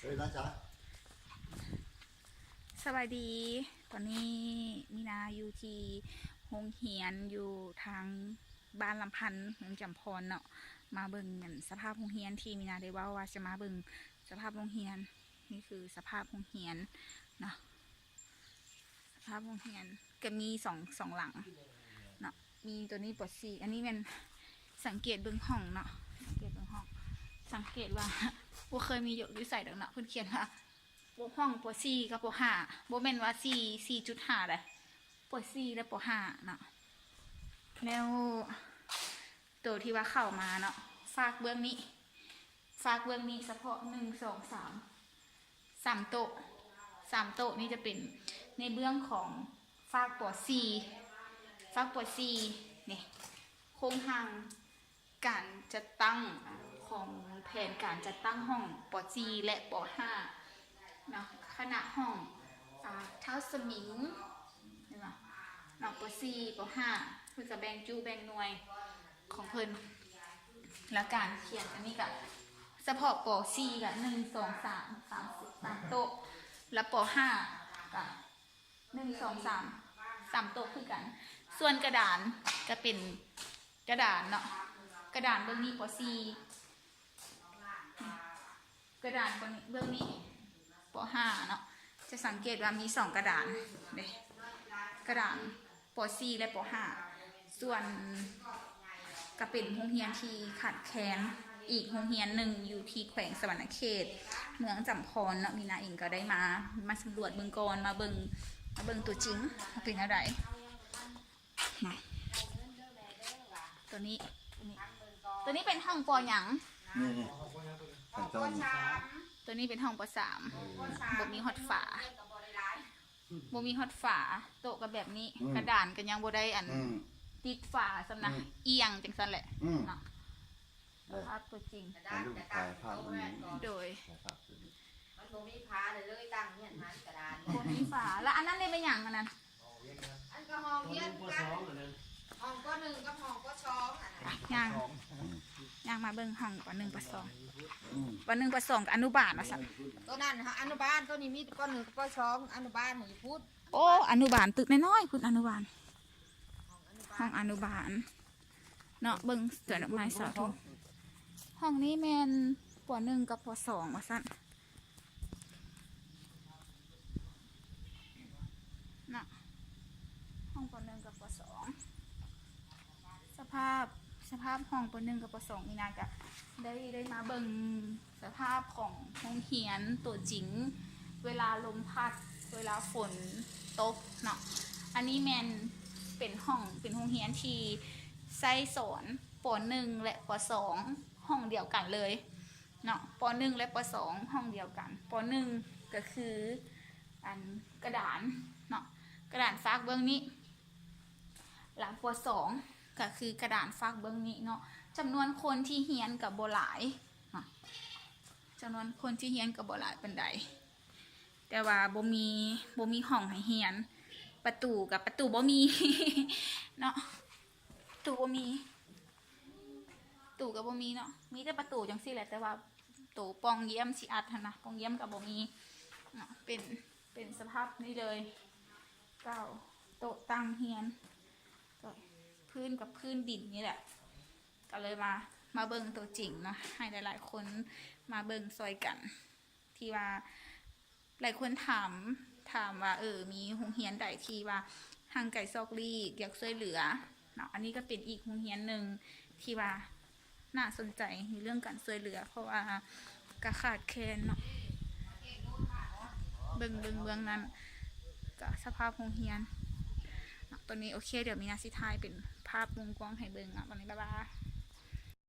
ເອີຍ ນາຈາ ສະບາຍດີ. ຕອນນີ້ມີນາຢູ່ທີ່ໂຮງຮຽນຢູ່ທາງບ້ານລຳພັນ ເມືອງຈຳພອນເນາະ, ມາເບິ່ງອັນສະພາບໂຮງຮຽນທີ່ມີນາໄດ້ເວົ້າວ່າຈະມາເບິ່ງສະພາບໂຮງຮຽນ. ນີ້ຄືສະພາບໂຮງຮຽນເນາະ. ສະພາບໂຮງຮຽນກະມີສອງ ສອງຫຼັງເນາະ, ມີໂຕນີ້ ປໍສີ່ ອັນນີ້ແມ່ນ ສັງເກດເບິ່ງຫ້ອງເນາະ, ສັງເກດເບິ່ງຫ້ອງ ສັງເກດວ່າບໍ່ເຄີຍມີຢູ່ໃສດອກເນາະ. ເພິ່ນຂຽນວ່າ ປ ຫ້ອງ ປໍສີ່ ກັບ ປໍຫ້າ ບໍ່ແມ່ນວ່າ ສີ່ ສີ່ຈຸດຫ້າ ໃດ ປໍສີ່ ແລະ ປໍຫ້າ ເນາະ. ແລ້ວ ໂຕທີ່ວ່າເຂົ້າມາເນາະ ຟາກເບື້ອງນີ້ ຟາກເບື້ອງນີ້ສະເພາະ ໜຶ່ງ ສອງ ສາມ ສາມໂຕະ ສາມໂຕະນີ້ຈະເປັນໃນເບື້ອງຂອງຟາກ ປໍສີ່ ຟາກ ປໍສີ່ ນີ້ ໂຄງຮ່າງການຈັດຕັ້ງຂອງແຜນການຈັດຕັ້ງຫ້ອງ ປໍສີ່ ແລະ ປໍຫ້າ ເນາະ, ຄະນະຫ້ອງ ອາ ທ້າວສະໝິງ ເຫັນບໍ່ເນາະ, ປໍສີ່ ປໍຫ້າ ເພິ່ນກະແບ່ງຈຸແບ່ງໜ່ວຍຂອງເພິ່ນ. ແລ້ວການຂຽນອັນນີ້ກະສະເພາະ ປໍສີ່ ກະ ໜຶ່ງ ສອງ ສາມ ສາມ ສາມໂຕະ ແລະ ປໍຫ້າ ກະ ໜຶ່ງ ສອງ ສາມ ສາມໂຕະຄືກັນ. ສ່ວນກະດານກະເປັນກະດານເນາະ, ກະດານເບື້ອງນີ້ ປໍສີ່ ກະດານເບື້ອງ ເບື້ອງນີ້ ປໍຫ້າ ເນາະ. ຈະສັງເກດວ່າມີສອງກະດານເດ້ ກະດານ ປໍສີ່ ແລະ ປໍຫ້າ. ສ່ວນກະເປັນໂຮງຮຽນທີ່ຂາດແຄນອີກໂຮງຮຽນໜຶ່ງ ຢູ່ທີ່ແຂວງສະຫວັນນະເຂດ ເມືອງຈຳພອນເນາະ. ມີນາເອງກະໄດ້ມາ ມາສຳຫຼວດເບິ່ງກ່ອນ ມາເບິ່ງ ມາເບິ່ງຕົວຈິງວ່າເປັນແນວໃດ. ມາ ໂຕນີ້ ໂຕນີ້ ໂຕນີ້ເປັນຫ້ອງ ປໍ ຫຍັງ? ນີ້ ນີ້ ຂັ້ນຕອນນີ້ ໂຕນີ້ເປັນຫ້ອງ ປໍສາມ ເອີ ບໍ່ມີຮອດຝາ ບໍ່ມີຮອດຝາ. ໂຕະກະແບບນີ້ ອືມ ກະດານກະຍັງບໍ່ໄດ້ອັນ ອືມ ຕິດຝາຊ້ຳນະ ອືມ ອຽງຈັ່ງຊັ້ນແຫຼະ ອືມ ເນາະ. ສະພາບຕົວຈິງ ໃຫ້ລູກຖ່າຍພາບອັນນີ້ ໂດຍ ຖ່າຍພາບຕົວນີ້ ມັນບໍ່ມີຝາເລີຍ ຕັ້ງຮຽນຫັນກະດານ ບໍ່ມີຝາ. ແລ້ວອັນນັ້ນເດ ແມ່ນຫຍັງອັນນັ້ນ? ອັນກະຫ້ອງຮຽນຄືກັນ ຫ້ອງ ປໍໜຶ່ງ ກັບຫ້ອງ ປໍສອງ ຫັ້ນນະ. ຍ່າງ ຍ່າງມາເບິ່ງຫ້ອງ ປໍໜຶ່ງ ປໍສອງ ອືມ ປໍໜຶ່ງ ປໍສອງ ກະອະນຸບານວ່າຊັ້ນ. ໂຕນັ້ນອະນຸບານ ໂຕນີ້ມີ ປໍໜຶ່ງ ກະ ປໍສອງ ອະນຸບານຢູ່ພຸ້ນ. ໂອ້ ອະນຸບານຕຶກນ້ອຍໆພຸ້ນ ອະນຸບານ ຫ້ອງອະນຸບານເນາະ. ເບິ່ງສວນດອກໄມ້ສາທຸ ຫ້ອງນີ້ແມ່ນ ປໍໜຶ່ງ ກັບ ປໍສອງ ວ່າຊັ້ນ ເນາະ, ຫ້ອງ ປໍໜຶ່ງ ກັບ ປໍສອງ. ສະພາບ ສະພາບຫ້ອງ ປໍໜຶ່ງ ກັບ ປໍສອງ ນີ້ນາກະໄດ້ ໄດ້ມາເບິ່ງສະພາບຂອງໂຮງຮຽນຕົວຈິງ ເວລາລົມພັດ ເວລາຝົນຕົກເນາະ. ອັນນີ້ແມ່ນເປັນຫ້ອງ ເປັນໂຮງຮຽນທີ່ໃຊ້ສອນ ປໍໜຶ່ງ ແລະ ປໍສອງ ຫ້ອງດຽວກັນເລີຍເນາະ, ປໍໜຶ່ງ ແລະ ປໍສອງ ຫ້ອງດຽວກັນ. ປໍໜຶ່ງ ກະຄືອັນກະດານເນາະ ກະດານຟາກເບື້ອງນີ້ ແລະ ປໍສອງ ກະຄືກະດານຟາກເບື້ອງນີ້ເນາະ. ຈຳນວນຄົນທີ່ຮຽນກະບໍ່ຫຼາຍເນາະ, ຈຳນວນຄົນທີ່ຮຽນກະບໍ່ຫຼາຍປານໃດ ແຕ່ວ່າບໍ່ມີ ບໍ່ມີຫ້ອງໃຫ້ຮຽນ, ປະຕູກະ ປະຕູບໍ່ມີເນາະ, ປະຕູບໍ່ມີ ປະຕູກະບໍ່ມີເນາະ, ມີແຕ່ປະຕູຈັ່ງຊີ້ແຫຼະ ແຕ່ວ່າໂຕປ່ອງຢ້ຽມຊິອັດຫັ້ນນະ ປ່ອງຢ້ຽມກະບໍ່ມີເນາະ. ເປັນ ເປັນສະພາບນີ້ເລີຍ ເກົ່າ ໂຕະຕັ່ງຮຽນ ກະພື້ນກະພື້ນດິນນີ້ແຫຼະ. ກະເລີຍມາ ມາເບິ່ງໂຕຈິງເນາະ ໃຫ້ຫຼາຍໆຄົນມາເບິ່ງຊ່ອຍກັນ ທີ່ວ່າຫຼາຍຄົນຖາມ ຖາມວ່າ ເອີ ມີໂຮງຮຽນໃດທີ່ວ່າຫ່າງໄກຊອກຫຼີກ ຢາກຊ່ວຍເຫຼືອເນາະ. ອັນນີ້ກະເປັນອີກໂຮງຮຽນໜຶ່ງທີ່ວ່າໜ້າສົນໃຈໃນເລື່ອງການຊ່ວຍເຫຼືອ ເພາະວ່າກະຂາດແຄນເນາະ. ເບິ່ງ ເບິ່ງເບື້ອງນັ້ນກະສະພາບໂຮງຮຽນເນາະ. ໂຕນີ້ໂອເຄ ດຽວມີນາຊິຖ່າຍເປັນພາບມຸມກວ້າງໃຫ້ເບິ່ງເນາະ. ຕອນນີ້ບາຍບາຍ.